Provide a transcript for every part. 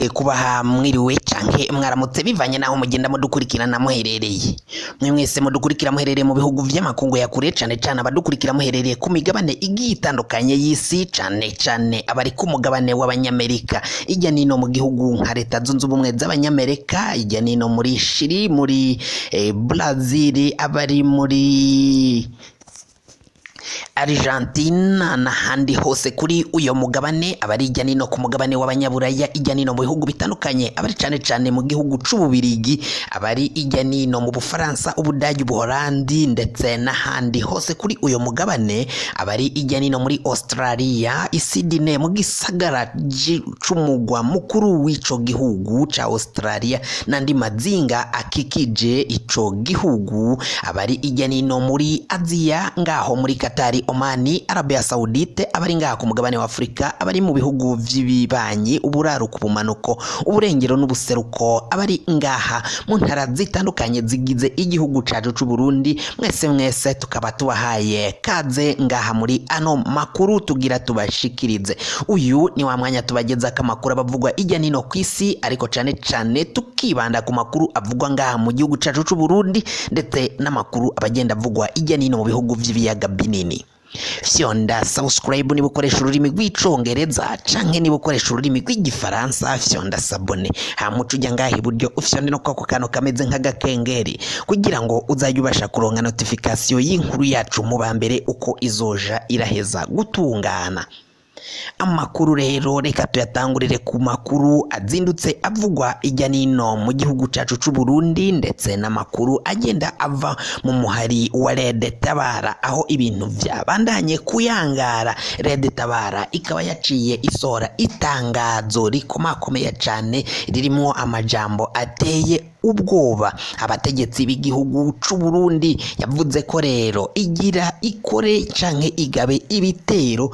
Kubaha mwiriwe canke mwaramutse, bivanye naho mugenda mudukurikirana muherereye. Mwe mwese mudukurikira muherereye mu bihugu vy'amakungu ya kure, cane cane abadukurikira muherereye ku migabane igiye itandukanye y'isi, cane cane abari ku mugabane w'Abanyamerika, ijya nino mu gihugu nka Leta Zunze Ubumwe z'Abanyamerika, ijya nino muri Shiri, muri Brazil, abari muri Argentina n'ahandi hose kuri uyo mugabane, abari ijya nino ku mugabane w'Abanyaburaya, ijya nino mu bihugu bitandukanye, abari cane cane mu gihugu c'Ububirigi, abari ijya nino mu Bufaransa, Ubudagi, Ubuholandi, ndetse n'ahandi hose kuri uyo mugabane, abari ijya nino muri Australia, i Sydney, mu gisagara c'umugwa mukuru w'ico gihugu ca Australia n'andi mazinga akikije ico gihugu, abari ijya nino muri Aziya, ngaho muri Katari, Omani, Arabia Saudite, abari ngaha ku mugabane wa Afurika, abari mu bihugu vy'ibibanyi, uburaruko, ubumanuko, uburengero n'ubuseruko, abari ngaha mu ntara zitandukanye zigize igihugu cacu c'u Burundi, mwese mwese tukaba tubahaye kaze ngaha muri ano makuru tugira tubashikirize. Uyu ni wa mwanya tubagezako amakuru abavugwa ijya nino kw'isi, ariko cane cane tukibanda ku makuru avugwa ngaha mu gihugu cacu c'u Burundi, ndetse n'amakuru abagenda avugwa ijya nino mu bihugu vy'ibiyaga binini. Fyonda subscribe niba ukoresha ururimi rw'Icongereza, canke niba ukoresha ururimi rw'Igifaransa fyonda s'abonner. Hama uca ujya ngaha iburyo, ufyonde no kwako kantu kameze nk'agakengeri, kugira ngo uzajye ubasha kuronka notification y'inkuru yacu mu ba mbere uko izoja iraheza gutungana. Amakuru rero reka tuyatangurire ku makuru azindutse avugwa ijya nino mu gihugu cacu c'u Burundi, ndetse n'amakuru agenda ava mu muhari wa Red Tabara, aho ibintu vyabandanye kuyangara. Red Tabara ikaba yaciye isohora itangazo rikomakomeye cane, ririmwo amajambo ateye ubwoba abategetsi b'igihugu c'u Burundi. Yavuze ko rero igira ikore canke igabe ibitero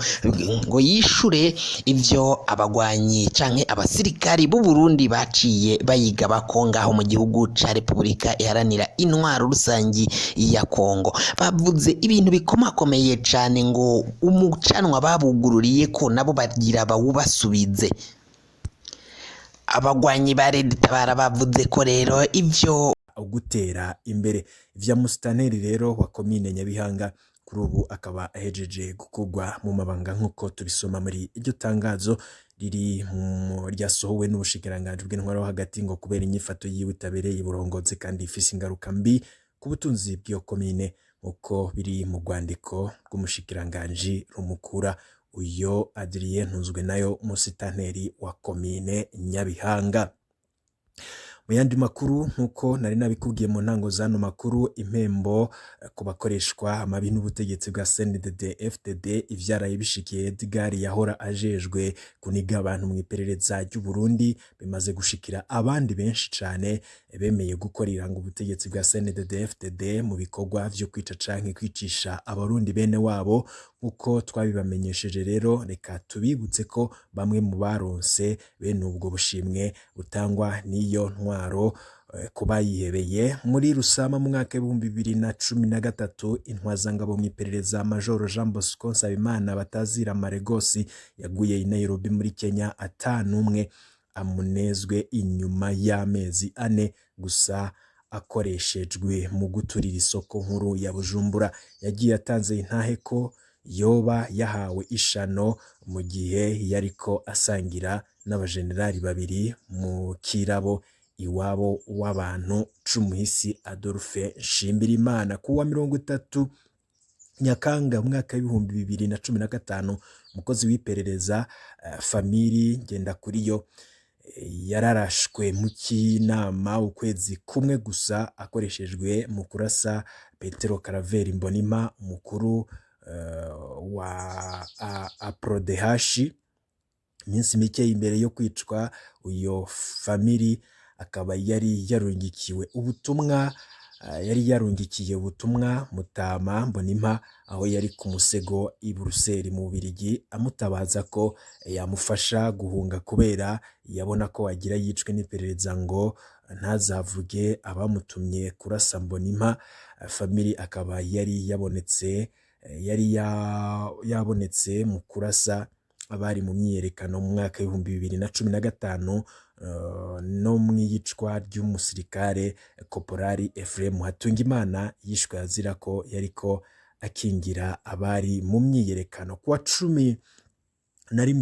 ngo yishure ivyo abagwanyi canke abasirikari b'u Burundi baciye bayigabako ngaho mu gihugu ca Repubulika Iharanira Intwaro Rusangi ya Kongo. Bavuze ibintu bikomakomeye cane, ngo umucanwa babugururiye ko nabo bagira bawubasubize. Abagwanyi ba Red Tabara bavuze ko rero ivyo gutera imbere vya musitaneri rero wa komine Nyabihanga, kuri ubu akaba ahejeje gukurwa mu mabanga, nk'uko tubisoma muri iryo tangazo riri ryasohowe n'ubushikiranganji bw'intwaro hagati, ngo kubera inyifato yiwe itabereye uburongozi kandi ifise ingaruka mbi ku butunzi bw'iyo komine, nk'uko biri mu rwandiko rw'umushikiranganji rumukura uyo Adrien Ntunzwe nayo, musitanteri wa komine Nyabihanga. Mu yandi makuru, nk'uko nari nabikubwiye mu ntango z'ano makuru, impembo ku bakoreshwa amabi n'ubutegetsi bwa CNDD FDD, ivyaraye bishikiye Edgar yahora ajejwe kuniga abantu mu iperereza ry'u Burundi bimaze gushikira abandi benshi cane bemeye gukorera ngo ubutegetsi bwa CNDD FDD mu bikorwa vyo kwica canke kwicisha Abarundi bene wabo. Nk'uko twabibamenyesheje rero, reka tubibutse ko bamwe mu baronse bene ubwo bushimwe butangwa n'iyo ntwaro kuba yihebeye muri Rusama mu mwaka w'2013, intwazangabo mu iperereza Majoro Jean Bosco Nsabimana batazira Maregosi yaguye i Nairobi muri Kenya atanumwe amunezwe, inyuma y'amezi 4 gusa akoreshejwe mu guturira isoko nkuru ya Bujumbura. Yagiye atanze intahe ko yoba yahawe ishano mu gihe yariko asangira n'abajenerali babiri mu kirabo iwabo w'abantu c'umuhisi Adolphe Nshimirimana. Kuwa 30 Nyakanga mwaka w'2015, umukozi w'iperereza Famiri Ngendakuriyo yararashwe mu kinama ukwezi kumwe gusa akoreshejwe mu kurasa Petero Karaveri Mbonimpa, umukuru wa APRODH. Iminsi mike imbere yo kwicwa, uyo Famiri akaba yari yarungikiye ubutumwa Mutama Mbonimpa aho yari ku musego i Buruseli mu Bubirigi, amutabaza ko yamufasha guhunga kubera yabona ko agira yicwe n'iperereza, ngo ntazavuge abamutumye kurasa Mbonimpa. Famiri akaba yari yabonetse mu kurasa abari mu myiyerekano mu mwaka w'2015. no mw'iyicwa ry'umusirikare Koporali Ephraim Hatungimana yishwe azira ko yariko akingira abari mu myiyerekano. Kuwa 11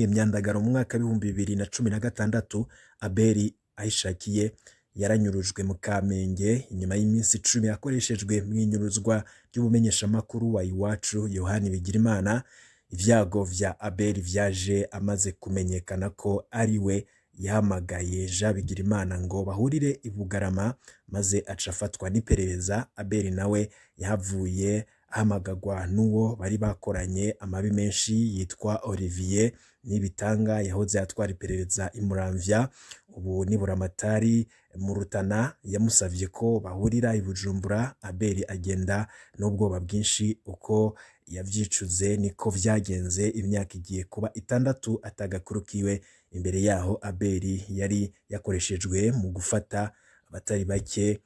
Myandagaro mu mwaka 2016, Abeli Ahishakiye yaranyurujwe mu Kamenge inyuma y'iminsi 10 akoreshejwe mw'inyuruzwa ry'ubumenyeshamakuru wa Iwacu Yohani Bigirimana. Ivyago vya Abeli vyaje amaze kumenyekana ko ari we yahamagaye Jean Bigirimana ngo bahurire i Bugarama, maze aca afatwa n'iperereza. Abeli nawe yahavuye ahamagagwa n'uwo bari bakoranye amabi menshi yitwa Olivier Nibitanga, yahoze atwara iperereza i Muramvya, ubu ni Buramatari mu Rutana. Yamusavye ko bahurira i Bujumbura. Abeli agenda n'ubwoba bwinshi, uko yavyicuze niko vyagenze. Imyaka igiye kuba 6 atagakuru kiwe. Imbere yaho Abeli yari yakoreshejwe mu gufata abatari bake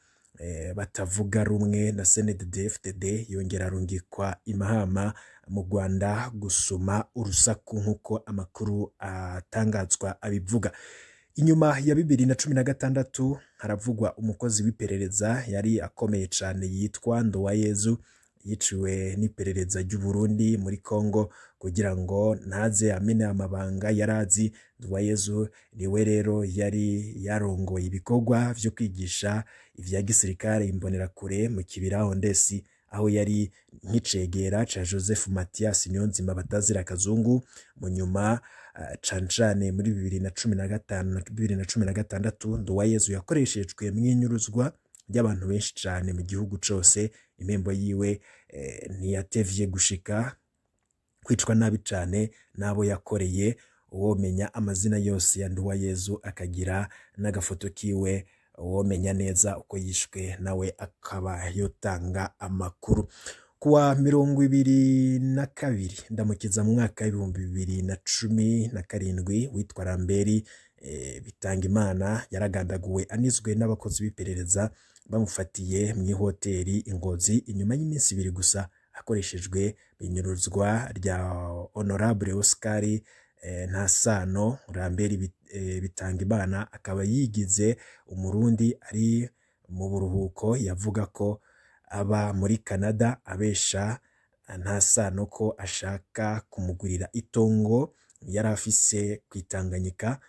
batavuga rumwe na CNDD-FDD, yongera arungikwa i Mahama mu Rwanda gusuma urusaku nk'uko amakuru atangazwa abivuga. Inyuma ya 2016 haravugwa umukozi w'iperereza yari akomeye cane yitwa Nduwayezu, yiciwe n'iperereza ry'u Burundi muri Kongo kugira ngo ntaze amene amabanga yarazi. Nduwayezu niwe rero yari yarongoye ibikorwa vyo kwigisha ivya gisirikare imbonerakure mu Kibira Ondesi, aho yari nk'icegera ca Joseph Mathias Niyonzima batazira Kazungu. Mu nyuma cane cane muri 2015 na 2016, Nduwayezu yakoreshejwe mw'inyuruzwa ry'abantu benshi cane mu gihugu cose. Impembo yiwe ntiyatevye gushika kwicwa nabi cane n'abo yakoreye. Uwomenya amazina yose ya Nduwayezu akagira n'agafoto kiwe, uwomenya neza uko yishwe nawe akaba yotanga amakuru. Kuwa 22 Ndamukiza mu mwaka 2017, witwa Ramberi Bitangimana yaragandaguwe anizwe n'abakozi b'iperereza bamufatiye mw'ihoteli i Ngozi inyuma y'iminsi 2 gusa akoreshejwe inyuruzwa rya Honorable Oscar Ntasano. Ramberi Bitangimana akaba yigize umurundi ari mu buruhuko, yavuga ko aba muri Canada, abesha Ntasano ko ashaka kumugurira itongo yari afise kw'Itanganyika.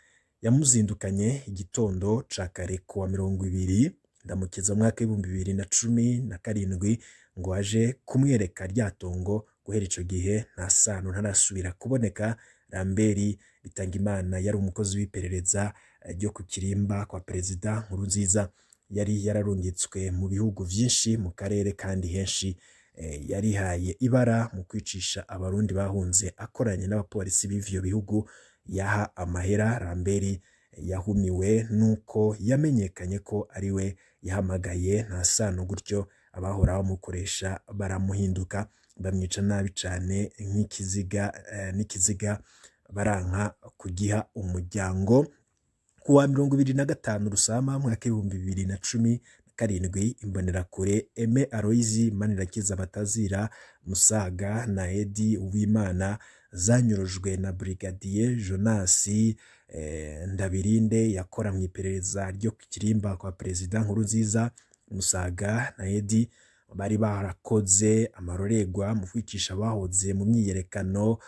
Yamuzindukanye igitondo ca kare kuwa 20 Ndamukiza mu mwaka 2017 ngo aje kumwereka rya tongo. Guhera ico gihe Ntasano ntarasubira kuboneka. Ramberi Bitangimana yari umukozi w'iperereza ryo ku kirimba kwa Perezida Nkurunziza, yari yararungitswe mu bihugu vyinshi mu karere kandi henshi. Yarihaye ibara mu kwicisha abarundi bahunze akoranye n'abapolisi b'ivyo bihugu yaha amahera. Ramberi yahumiwe nuko yamenyekanye ko ariwe yahamagaye Ntasano, gutyo abahora bamukoresha baramuhinduka, bamwica nabi cane nk'ikiziga n'ikiziga baranka kugiha umuryango. Kuwa 25 Rusama mwaka 2017, imbonerakure Aime Aloyizi Manirakiza batazira Musaga na Edi Uwimana zanyurujwe na Brigadier Jonas Ndabirinde yakora mu iperereza ryo ku kirimba kwa Perezida Nkurunziza. Musaga na Edi bari barakoze amarorerwa mu kwicisha abahoze mu myiyerekano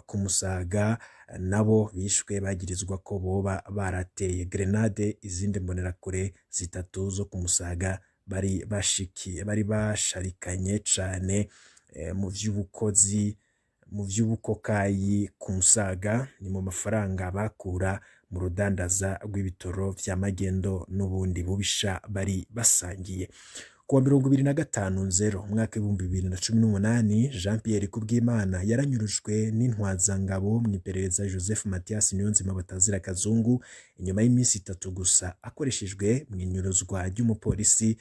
ku Musaga, nabo bishwe bagirizwa ko boba barateye grenade izindi mbonerakure 3 zo ku Musaga bari basharikanye cane mu vy'ubukozi mu vy'ubukokayi ku Musaga, ni mu mafaranga bakura mu rudandaza rw'ibitoro vya magendo n'ubundi bubisha bari basangiye. Kuwa 25 Nzero umwaka 2018, Jean Pierre Kubwimana yaranyurujwe n'intwazangabo mu iperereza Joseph Mathias Niyonzima batazira Kazungu inyuma y'iminsi 3 gusa akoreshejwe mu inyuruzwa ry'umupolisi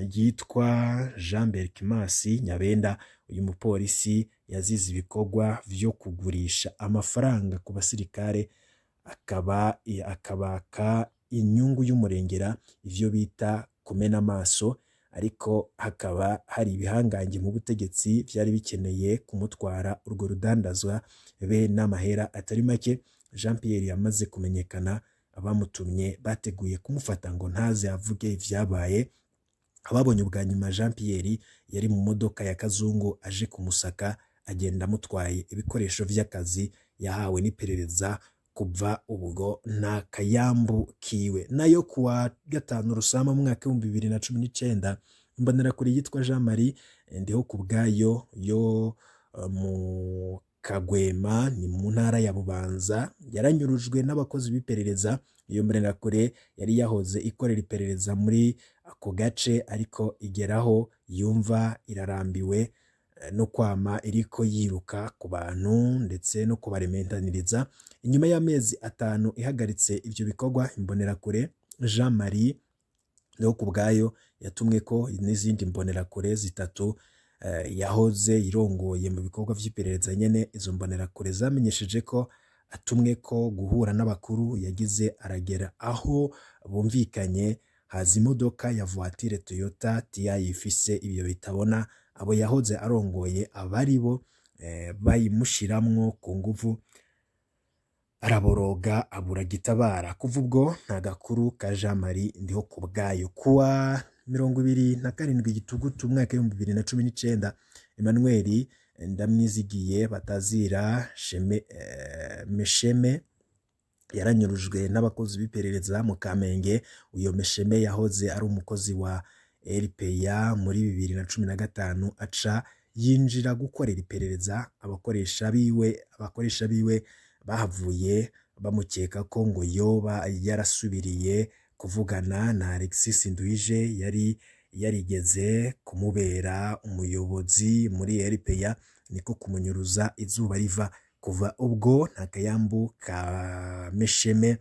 yitwa Jean Berkimasi Nyabenda. Uyu mupolisi yazize ibikorwa vyo kugurisha amafaranga ku basirikare akabaka inyungu y'umurengera, ivyo bita kumena amaso, ariko hakaba hari ibihangange mu butegetsi vyari bikeneye kumutwara urwo rudandazwa be n'amahera atari make. Jean Pierre yamaze kumenyekana, abamutumye bateguye kumufata ngo ntaze avuge ivyabaye. Ababonye ubwa nyuma Jean Pierre yari mu modoka ya Kazungu aje kumusaka, agenda amutwaye ibikoresho vy'akazi yahawe n'iperereza. Kuva ubwo nta kayambu kiwe. Nayo kuwa gatanu Rusama mu mwaka 2019, imbonerakure yitwa Jean Marie Ndiho kubwayo yo mu Kagwema, ni mu ntara ya Bubanza, yaranyurujwe n'abakozi b'iperereza. Iyo mbonerakure yari yahoze ikorera iperereza muri ako gace, ariko igeraho yumva irarambiwe no kwama iriko yiruka ku bantu ndetse no kubarementaniriza. Inyuma y'amezi 5 ihagaritse ivyo bikorwa, imbonerakure Jean Marie Ndiho kubwayo yatumwe ko n'izindi mbonerakure zitatu yahoze irongoye mu bikorwa vy'iperereza nyene. Izo mbonerakure zamenyesheje ko atumwe ko guhura n'abakuru, yagize aragera aho bumvikanye, haza imodoka ya voiture Toyota TI ifise ibiyo bitabona. Abo yahoze arongoye abaribo bayimushiramwo ku nguvu, araboroga abura gitabara. Kuva ubwo nta gakuru ka Jean Marie Ndiho kubwayo. Kuwa 27 Gitugutu umwaka 2019, Emmanuel Ndamwizigiye batazira Sheme, Mesheme yaranyurujwe n'abakozi b'iperereza mu Kamenge. Uyo Mesheme yahoze ari umukozi wa RPA muri 2015, aca yinjira gukorera iperereza. Abakoresha biwe bahavuye bamukeka ko ngo yoba yarasubiriye kuvugana na Alexis Nduhije yari yarigeze kumubera umuyobozi muri RPA, niko kumunyuruza izuba riva. Kuva ubwo nta kayambu ka Mesheme.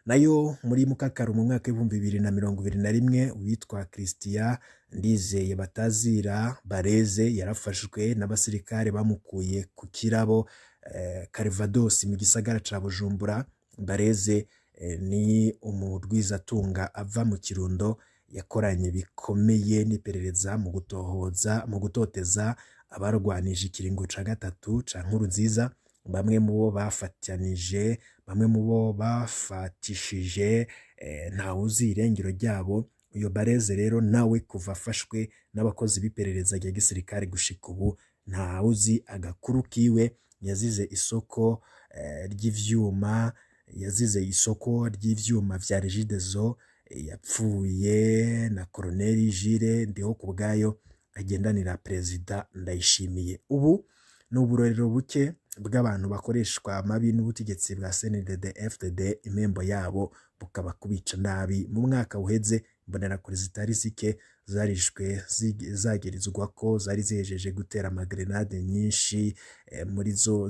Nayo muri Mukakaru mu mwaka 2021, witwa Christian Ndizeye batazira Bareze yarafashwe n'abasirikare bamukuye ku kirabo Calvados mu gisagara ca Bujumbura. Bareze ni umurwizatunga ava mu Kirundo, yakoranye bikomeye n'iperereza mu gutohoza, mu gutoteza abarwanije ikiringo ca gatatu ca Nkurunziza. Bamwe mu bo bafatanije, bamwe mu bo bafatishije, ntawuzi irengero ryabo. Uyo Bareze rero nawe kuva afashwe n'abakozi b'iperereza rya gisirikare gushika ubu ntawuzi agakuru kiwe. Yazize isoko ry'ivyuma, yazize isoko ry'ivyuma vya Regideso yapfuye na Colonel Jules Ndihokubwayo agendanira Perezida Ndayishimiye. Ubu ni uburorero buke bw'abantu bakoreshwa amabi n'ubutegetsi bwa CNDD FDD, impembo yabo bukaba kubica nabi. Mu mwaka uheze imbonerakure zitari zike zarishwe zagirizwa ko zari zihejeje gutera amagrenade nyinshi muri zo.